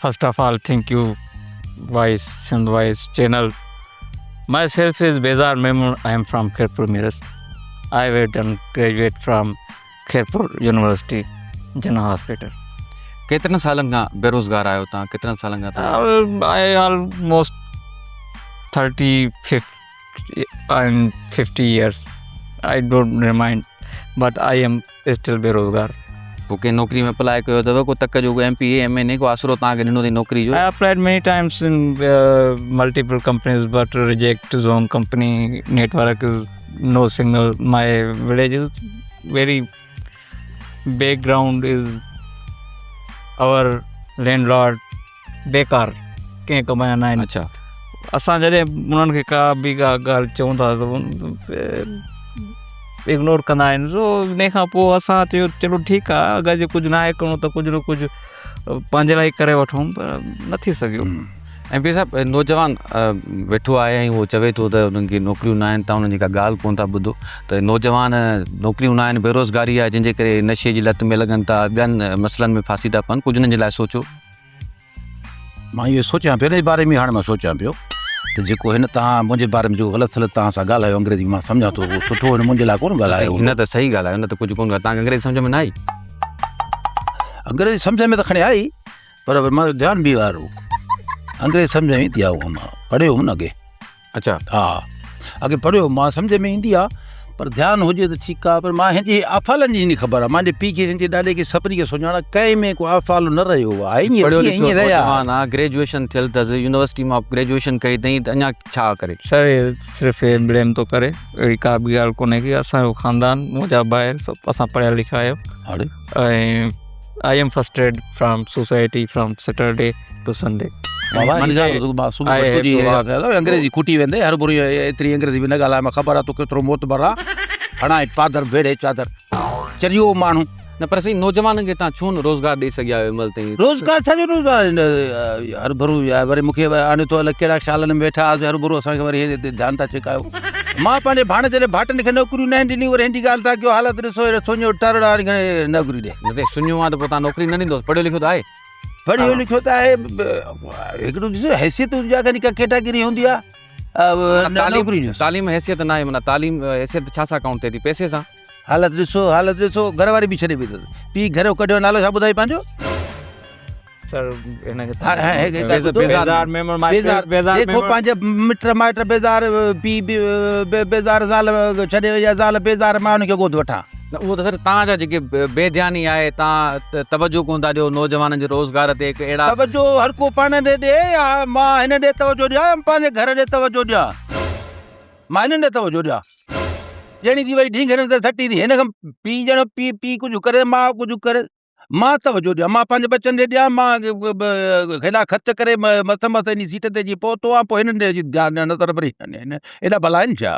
First of all thank you voice Sindh voice channel. Myself is Bezar Memon. I am from Khairpur Mirs. I have done graduate from Khairpur University Jinnah Hospital. ڪيترن سالن کان بيروزگار آهيو توهان ڪيترن سالن کان توهان I almost 30 and 50 years. I don't remind but I am still بيروزگار. پوء ڪنهن نوڪري ۾ اپلاء ڪيو اٿو ڪو تڪ جو ڪو M P A M N A ڪو آسرو توهان کي ڏنو اٿئي نوڪري جو. I applied many times in multiple companies but reject zone company network is no signal my village is very background is our landlord بيڪار ڪنهن ڪم جا ناهن. اڇا. اسان جڏهن انهن کي ڪا به ڪا ڳالهه چئون ٿا ته اگنور ڪندا آهن سو ان کان پوء اسان چيو چلو ٺيڪ آهي اگر جي ڪجهه ناهي ڪرڻو ته ڪجهه نه ڪجهه پنهنجي لاء ڪري وٺون پر نه ٿي سگهيو. ايم پي صاحب نوجوان ويٺو آهي ۽ اهو چوي ٿو ته انهن کي نوڪريون نه آهن تان انهن جي ڪا ڳالهه ڪونه ٿا ٻڌو ته نوجوان نوڪريون نه آهن بيروزگاري آهي جنهن جي ڪري نشي جي لت ۾ لڳن ٿا ٻين مسئلن ۾ ڦاسي ٿا پون ڪجهه انهن جي لاء سوچو. مان اهو سوچيان پيو ان جي باري ۾ هاڻي مان سوچيان پيو ته جيڪو هن تهان منهنجي باري ۾ جيڪو غلط سلط تهان سان ڳالهايو انگريزي مان سمجهان ٿو اهو سٺو هن منهنجي لاء ڪونه ڳالهايو هن ته صحيح ڳالهايو هن ته ڪجهه ڪونه ڳالهايو تهان کي انگريزي سمجهه ۾ نه آئي انگريزي سمجهه ۾ ته کڻي آئي پر مان ڌيان به وارو انگريزي سمجهه ۾ ايندي آهي اها مان پڙهيو هوم نه اڳي اچا ها اڳي پڙهيو مان سمجهه ۾ ايندي آهي پر ڌيان هجي ته ٺيڪ آهي پر مان هن جي افعالن جي هن خبر آهي مانجي پيء کي هن جي ڏاڏي کي سڀني کي سڃاڻان ڪنهن ۾ ڪو افعال نه رهيو آهي ائين پڙهيو لکيو ائين رهيا نوجوان آ گريجوئيشن ٿيل اٿس يونيورسٽي مان گريجوئيشن ڪئي اٿئي ته اڃا ڇا ڪري سر صرف هي بليم ٿو ڪري اهڙي ڪا به ڳالهه ڪونهي ڪي اسان جو خاندان منهنجا ڀائر سڀ اسان پڙهيا لکيا آهيو هاڻي ۽ I am frustrated from society from Saturday to Sunday. بابا هي ڳالهه ٻڌ مان صبح کان تنهنجي اها خيال آهي انگريزي کوٽي ويندي هرڀرو ايتري انگريزي به نه ڳالهاء مان خبر آهي تو ڪيترو معتبر آ هڻائي پادر ويڙهي چادر چريو ماڻهو. نه پر سائين نوجوانن کي تان ڇو نه روزگار ڏئي سگهيا آهيو هن مهل تائين. روزگار ڇا جو روزگار هرڀرو وري مونکي آڻي ٿو الائي ڪهڙا خيالن ۾ ويٺا هئاسين هرڀرو اسان کي وري هي ڌيان ٿا ڇڪايو. مان پنهنجي ڀاڻيجي جي ڀائٽن کي نوڪريون ناهن ڏنيون وري هن جي ڳالهه ٿا ڪيو حالت ڏسو هيڏو سڃو ٽرڙ آ کي نوڪري ڏي. نه ته سڃو آ ته پوء تان نوڪري نه ڏيندوس پڙهيو لکيو ته آهي. پڙهيو لکيو ته آهي هڪڙو ڏسو حيثيت هوندي آ ڪا ڪيٽاگري هوندي آ نوڪري ڏيوس. تعليم حيثيت ناهي معنيٰ تعليم حيثيت ڇا سان ڪائونٽ ٿئي ٿي پئسي سان. حالت ڏسو حالت ڏسو گهر واري به ڇڏي وئي اٿس پيء گهر ڪڍيو نالو ڇا ٻڌائي پنهنجو. جيڪو پنهنجي مٽ مائٽ بيزار پيء بيزار زال ڇڏي وئي آهي زال بيزار مان ان کي گود وٺان. نه اهو ته سر توهان جا جيڪي بي ڌياني آهي توهان توجه ڪونه ٿا ڏيو نوجوانن جي روزگار تي هڪ اهڙا. توجه هر ڪو پاڻ ڏي ڏي يا مان هن ڏي توجه ڏيان يا پنهنجي گهر ڏي توجه ڏيان مان هنن ڏي توجه ڏيان ڄڻي ٿي وئي ڍينگرن تي سٽي ٿي هن کان پيء ڄڻ پيء پيء ڪجهه ڪري ماء ڪجهه ڪري. مان توجه ڏيان، مان پنهنجي ٻچن ڏي ڏيان، مان هيڏا خرچ ڪري مس مس انهي سيٽ تي اچي پهتو آهيان، پوء هنن ڏي اچي ڌيان ڏيان نه ته وري ايڏا ڀلا آهن ڇا؟